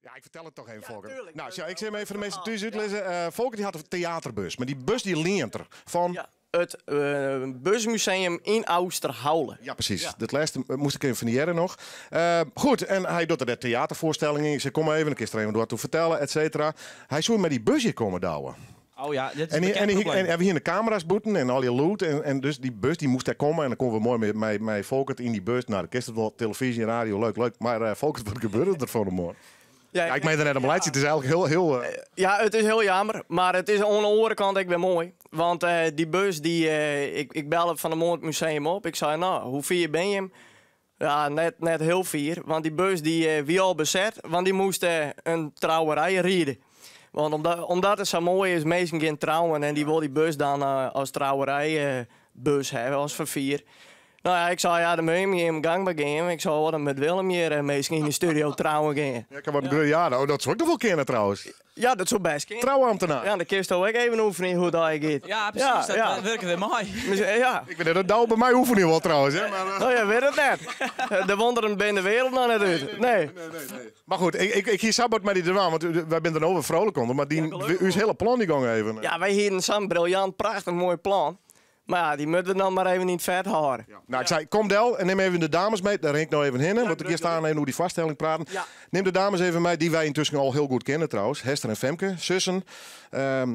Ja, ik fertel it toch even, Folkert. tuurlijk. Nou, sjoch, ik sil him even foar de minsken thús útlizze. Folkert dy hat in teaterbus, mar dy bus dy lient er fan... Ja, it busmuseum yn Ousterhaule. Ja, presys. Dat lêste moast ik even fan hearre noch. Goed, en hy docht der teaterfoarstellingen yn. Ik sei, kom even, dan kinst der even wat oer fertelle, et cetera. Hy soe mei dy bus hjir komme douwe. Oh ja, dit is En in bekend probleem. En we hiene de kamera's bûten en al dy lûd. En dus dy bus dy moast dêr komme. En dan koene we moai mei Folkert yn dy bus. Nou, dan kinst it wol, telefyzje, radio, leuk, leuk. Mar Folkert, wat gebeurde der fan 'e moarn? Ja, Ja, ik mei der net om laitsje. It is eigentlik hiel, hiel, Ja, it is hiel jammer, mar it is oan de oare kant ek wer moai. Want dy bus, dy, ik belle fan 'e moarn it museum op. Ik sei, nou, hoe fier bin jim? Ja, net hiel fier, want dy bus dy wie al beset, want dy moast in trouwerij ride. Want omdat it sa moai is, minsken gean trouwen en dy wol dy bus dan as trouwerijbus hawwe, as ferfier. Nou ja, ik sei, ja, dan moat jim jim gang mar gean. Ik sei, oh, dan moat Willem hjir minsken yn de studio trouwen gean. Ja, ik ha wat in grut, ja, nou, dat soe ik noch wol kinne trouwens. Ja, dat soe bêst kinne. Trouamtenaar. Ja, dan kinsto ek even oefenje hoe't it allegear giet. Ja, presys, dat wurket wer mei. Ja. Ik wit net oft Douwe by my oefenje wol trouwens, hè, mar No ja, wit it net. De wonderen binne de wereld noch net út. Nee. Mar goed, ik hie sa wat mei dy te dwaan, want wy binne der no wer frolik ûnder, mar dyn, ús hiele plan dy gong even. Ja, wy hienen sa'n briljant, prachtich moai plan. Mar ja, dy moatte we dan mar even yn it fet hâlde. Ja. Nou, ik sei, kom del en nim even de dames mei. Dêr rin ik no even hinne, want ik gean staan even oer dy foarstelling praten. Nim de dames even mei, dy't wy yntusken al hiel goed kenne trouwens. Hester en Femke, sussen.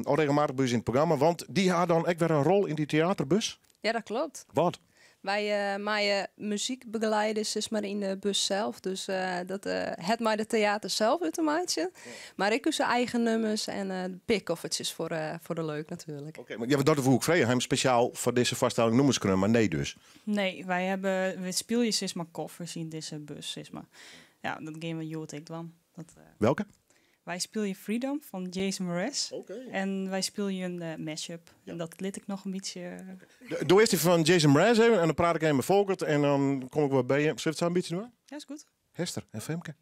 Al regelmatich by ús yn it programma, want dy ha dan ek wer in rol yn dy teaterbus. Ja, dat klopt. Wat? Wy meie muzyk begeleide sis mar yn de bus sels. Dus dat hat mei de teater sels út te meitsjen. Mar ek ús eigen nummers en in pear koffertsjes foar de leuk natuerlik. Oké, maar ja, want dat woe ik freegje. Ha jim spesjaal foar dizze foarstelling nûmers skreaun, mar nee dus. Nee, wy hawwe, wy spylje sis mar covers yn dizze bus, sis mar. Ja, dat gean we hjoed ek dwaan. Dat, Welke? Wy spylje Freedom fan Jason Mraz. En wy spylje in mashup. En dat lit ik noch in bytsje. Doe earst dy fan Jason Mraz even en dan praat ik even mei Folkert en dan kom ik wer by jim. Sil it sa in bytsje dwaan? Ja, is goed. Hester en Femke.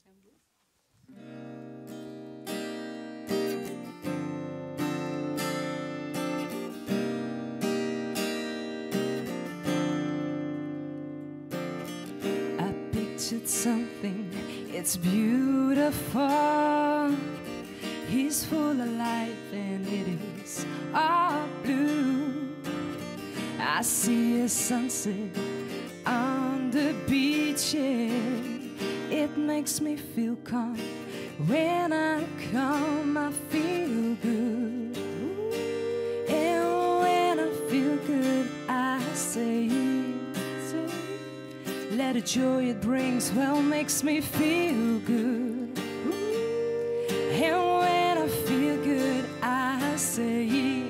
I pictured something, it's beautiful. He's full of life and it is all blue. I see a sunset on the beach. It makes me feel calm. When I come, I feel good. And when I feel good, I say, let the joy it brings, well, makes me feel good. And when I feel good, I say,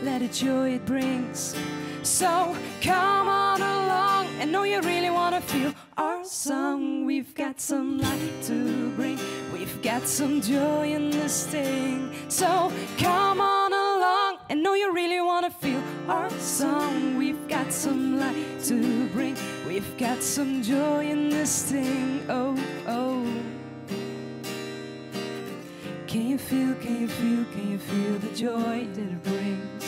let the joy it brings. So come on along and know you really want to feel our song. We've got some light to bring, we've got some joy in this thing. So come on along and know you really want to feel our song. We've got some light to bring, we've got some joy in this thing. Oh, oh. Can you feel, can you feel, can you feel the joy that it brings?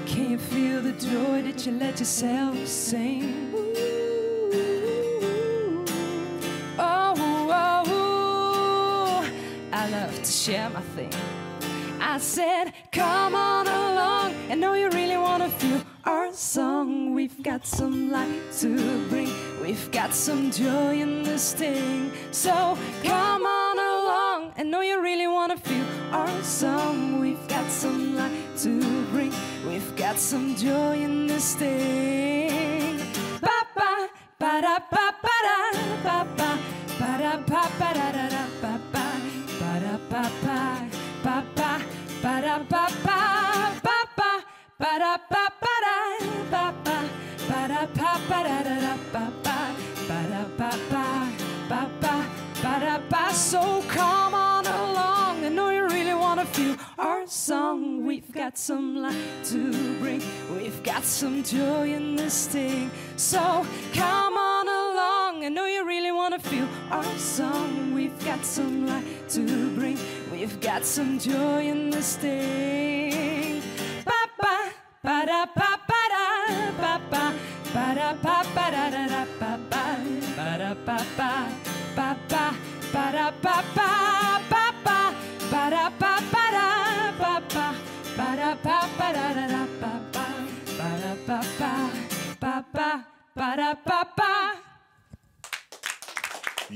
Can you feel the joy that you let yourself sing? Oh, oh, oh, I love to share my thing. I said, come on along and know you really want to feel our song. We've got some light to bring, we've got some joy in this thing. So come on along and know you really want to feel our song. We've got some light to bring, we've got some joy in this thing. Ba ba ba da ba ba da ba ba ba da ba ba da da da ba ba ba da ba ba ba ba ba da ba ba ba ba ba da ba ba da ba ba ba da ba ba da da da ba ba ba da ba ba ba ba ba da ba. So come on along, I know you really want to feel our song. We've got some light to bring, we've got some joy in this thing. So come on along, I know you really want to feel our song. We've got some light to bring, we've got some joy in this thing. Ba ba ba da ba ba da ba ba ba da ba ba da da da ba ba ba da ba ba pa pa pa ra pa pa pa pa pa ra pa pa ra pa pa pa ra pa pa ra ra ra pa pa pa ra pa pa pa pa pa ra pa pa.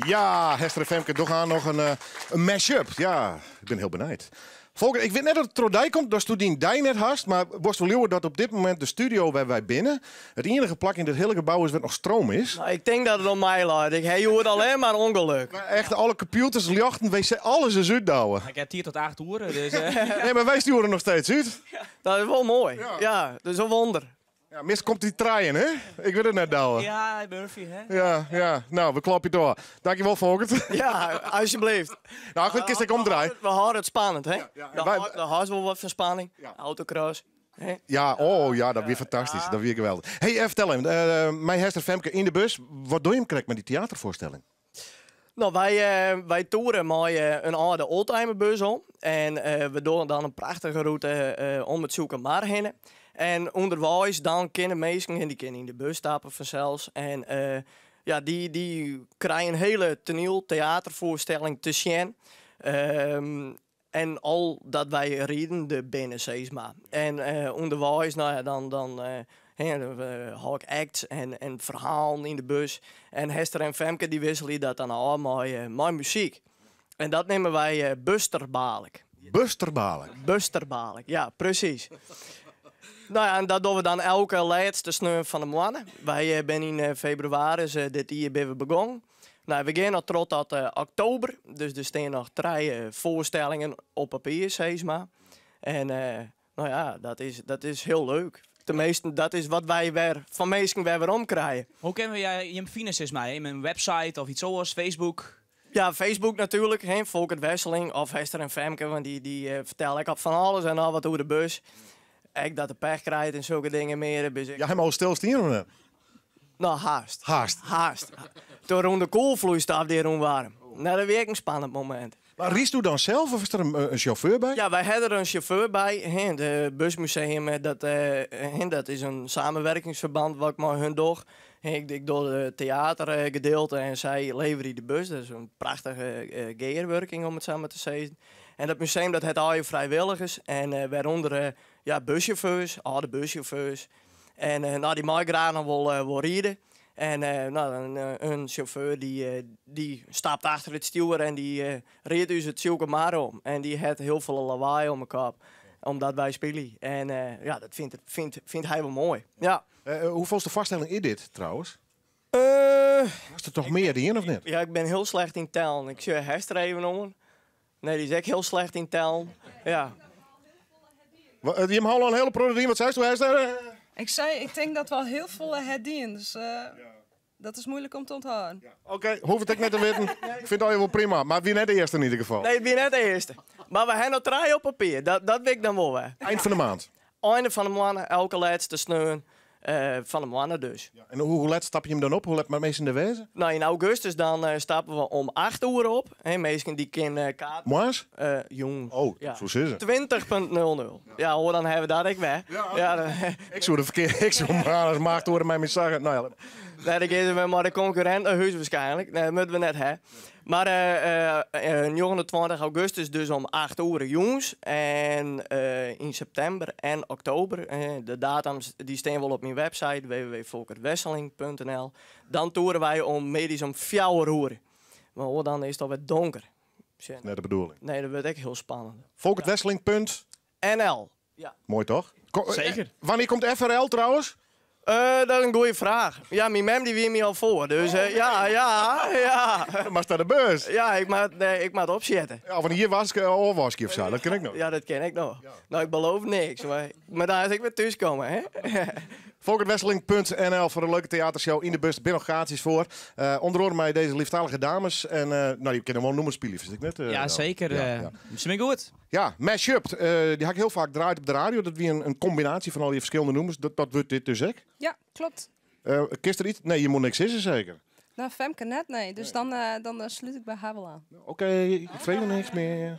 Ja, Hester en Femke, doch aan noch in, in mash-up. Ja, ik bin hiel benijd. Folkert, ik wit net oft it troch dy komt datsto dyn dei net hast, mar wolst wol leauwe dat op dit momint de studio wêr't wy binne, it iennige plak yn dit hiele gebou is wêr't noch stroom is? Nou, ik tink dat it om my leit. Ik ha hjoed allinne mar ûngelok. Maar echt, alle computers, ljochten, wc, alles is útdouwe. Ik ha tiid tot 8 oere, dus... Nee, mar wy stjoere noch steeds út. Dat is wol moai. Ja, dat is in wonder. Ja, mis komt die trein, hè? Ik wit it net, Douwe. Ja, Murphy, hè? Ja, ja. Nou, we klopje door. Dankjewel, Folkert. Ja, alsjeblieft. Nou, goed, kinst ek omdraaien. We hâlde it spannend, hè? Ja, De wij- hâldst wol wat fan spanning. Ja. Autocross. Hè? Ja, oh ja, dat wie fantastysk. Dat wie geweldich. Hey, fertel even, mei Hester Femke yn de bus, wat doe je hem krekt mei dy teaterfoarstelling? Nou, wy toeren mei in âlde oldtimerbus om. En we dogge dan in prachtige rûte om it Tsjûkemar hinne. En ûnderweis dan kinne minsken, en dy kinne yn de bus stappe fansels. En ja, dy krije in hiele toaniel-, teaterfoarstelling te sjen. En al dat wy ridende binne, sis mar. En ûnderweis, nou ja, dan hè, dan hâld ik acts en ferhalen yn de bus. En Hester en Femke dy wikselje dat dan ôf mei muzyk. En dat neame wy Busterbalik. Busterbalik? Busterbalik, ja, presys. Nou ja, en dat dogge we dan elke lêste sneon fan de moanne. Wy binne yn febrewaris dit jier binne we begongen. Nou, we gean noch troch tot oktober, dus der stean noch 3 foarstellingen op papier, sis mar. En nou ja, dat is hiel leuk. Teminsten, dat is wat wy wer fan minsken wer werom krije. Hoe kinne we jim fine, sis mar? In website of yts oars, Facebook? Ja, Facebook natuerlik, hè, Folkert Wesseling of Hester en Femke, want dy fertelle ek al fan alles en al wat oer de bus. Ek dat de pech krijt en zulke dingen meer. Dus ik Ja, helemaal stilstien of net? Nou, haast. Haast. Haast. Toen rûn de koelvloeistof die rûn warm. Nou, dat wie ek in spannend momint. Maar riest u dan zelf of is er een chauffeur bij? Ja, wij hebben er een chauffeur bij. Hè, het busmuseum, hè, dat is een samenwerkingsverband wat ik met hun doe. Hè, ik doe het theatergedeelte en zij leveren de bus. Dat is een prachtige gearwerking, om het zo maar te zeggen. En dat museum dat heeft al je vrijwilligers en waaronder ja, buschauffeurs, oude buschauffeurs. En nou, die mag graag nog wel rijden. En nou, een chauffeur die stapt achter het stuur en die rijdt dus het Tsjûkemar om. En die heeft heel veel lawaai om elkaar, omdat wij spelen. En ja, dat vindt hij wel mooi. Ja. Hoeveelste vaststelling is dit trouwens? Was er toch meer in of niet? Ja, ik ben heel slecht in tellen. Ik zie Hester even om. Nee, die is echt heel slecht in tellen. Ja. Die hebben al een hele productie. Wat zei je, Hester? Ik zei, ik denk dat we al heel veel herdienen, dus dat is moeilijk om te onthouden. Ja. Oké, hoef het ik net te weten. Ik vind het al wel prima, maar wie net de eerste in ieder geval. Nee, wie net de eerste. Maar we hebben nog 3 op papier, dat weet ik dan wel. Hè. Eind van de maand? Einde van de maand, elke laatste sneun van de maand dus. Ja. En hoe laat stap je hem dan op? Hoe laat maar meestal in de wezen? Nou, in augustus dan stappen we om 8 uur op. Hè, meesten die kunnen kaart. Moas? Jong. Oh, Ja. zo is het. 20.00. Ja. Ja, hoor, dan hebben we dat ik weg. Ja. Ja, dan Ik zou de verkeer, ik zou maar als maagd horen mij mis zeggen. Nou ja. Nee, dan gaan we maar de concurrent naar huis waarschijnlijk. Nee, dat moeten we net, hè. Maar 29 augustus dus om 8 uur jongens. En in september en oktober, de datums die staan wel op mijn website w w w punt folkert wesseling punt n l. Dan toeren wij om medisch om 4 uur. Maar hoor, dan is het alweer donker. Tja. Net de bedoeling. Nee, dat wordt echt heel spannend. Folkert Wesseling punt N L. Ja. Mooi toch? Zeker. Wanneer komt FRL trouwens? Dat is een goeie vraag. Ja, mijn mem die wie me al voor. Dus ja, ja, ja. Maar staat de bus? Ja, ik moet opzetten. Ja, van hier was ik, oh, was ik of zo. Dat ken ik nog. Ja, dat ken ik nog. Ja. Nou, ik beloof niks. Maar daar is ik weer thuiskomen, hè? Folkert Wesseling punt N L voor een leuke theatershow in de bus. Er zijn nog gratis voor. Onder andere mij deze lieftalige dames. En nou, die kennen wel noemen spelen, vind ik net Ja, wel. zeker. Ja, ja. Ze zijn goed. Ja, Mashup. Die had ik heel vaak draait op de radio. Dat wie een combinatie van al die verschillende nummers. Dat wordt dit dus, hè? Ja, klopt. Kist er iets? Nee, je moet niks zeggen, zeker. Nou, Femke net, nee. Dus dan sluit ik bij haar wel aan. Oké, ik vrees nog niks meer.